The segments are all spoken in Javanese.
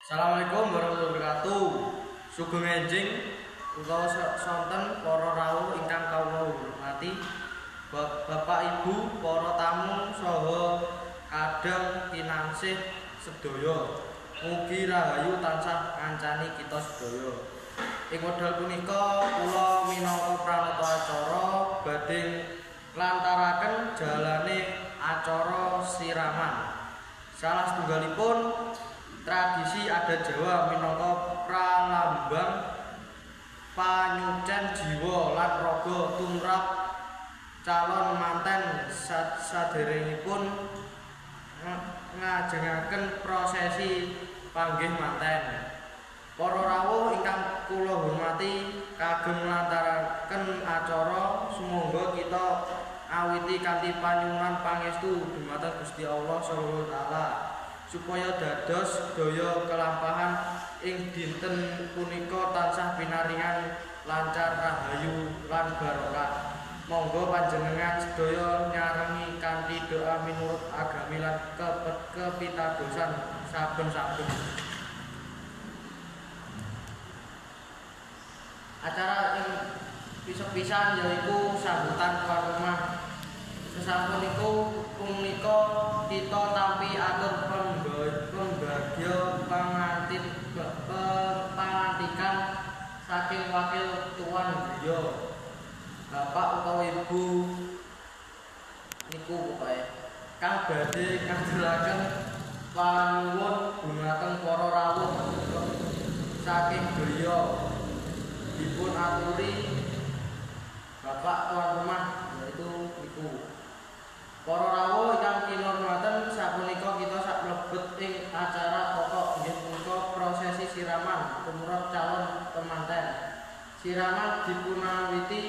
Assalamualaikum warahmatullahi wabarakatuh. Sugeng enjing utawa sonten para rawuh ingkang kawula hormati, Bapak Ibu, para tamu saha kadang kinangsih sedaya. Mugi rahayu tansah ngancani kita sedaya. Ing wekdal punika kula minangka pranata acara badhe nglantaraken jalane acara siraman. Salah setunggalipun tradisi adat Jawa minangka pralambang panyucen jiwa lan raga tumrap calon manten saderengipun ngajengaken prosesi panggih manten. Para rawuh ingkang kula hormati, kagem nglantaraken acara sumangga kita awiti kanthi panyuwunan pangestu dumateng Gusti Allah Subhanahu wa taala supaya dados daya kelampahan ing dinten punika tansah pinaringan lancar rahayu lan barokah. Monggo panjenengan sedaya nyarengi kanthi doa minurut agami lan kepitadosan saben-saben. Acara ing pisan-pisan yaiku sambutan tuan rumah. Sesampun iku punika kita tampi atur pembagya pengantin pangantikan saking wakil tuan griya, bapak utawa ibu niku pokoke kang badhe ngaturaken panuwun dumateng para rawuh saking griya. Dipun aturi bapak tuan rumah yaitu niku. Para rawuh ingkang kinurmatan, sapunika kita saklebet ing acara pokok inggih punika prosesi siraman tumrap calon temanten. Siraman dipunawiti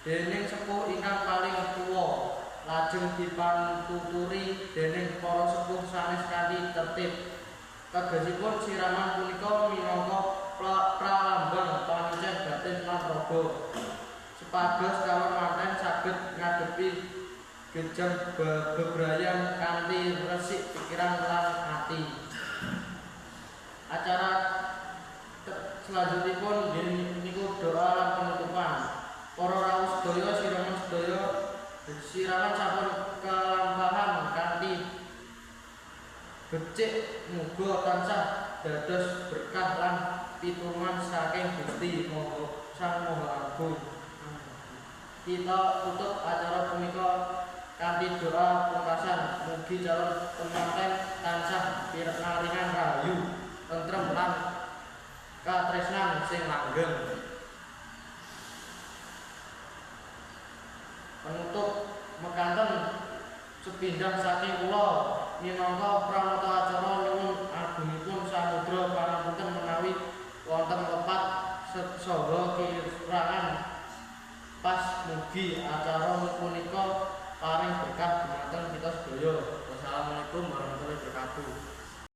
dening sepuh ingkang paling tuwa, lajeng dipantuturi dening para sepuh sanes kanthi tertib. Tegesipun siraman punika minangka pralambang panyucen batin lan raga supados calon manten saged ngadepi gejang bebrayan kanthi resik pikiran lan ati. Acara selanjutipun niku doa lan penutupan. Para rawuh sedaya siraman sedaya siraman sampun kelampahan kanthi becik, muga tansah dados berkah lan pitulungan saking Gusti Maha Sang Maha Agung. Kita tutup acara punika kanthi doa pungkasan. Mugi calon pengantin tansah pinaringan rahayu, tentrem lan katresnan sing langgeng. Penutup mekanten sepindah saking kula minangka pranata acara nyuwun agungipun samudra pangapunten menawi wonten lepat saha kirangan pas. Mugi acara punika paring berkah dumateng kita sedaya. Wassalamualaikum warahmatullahi wabarakatuh.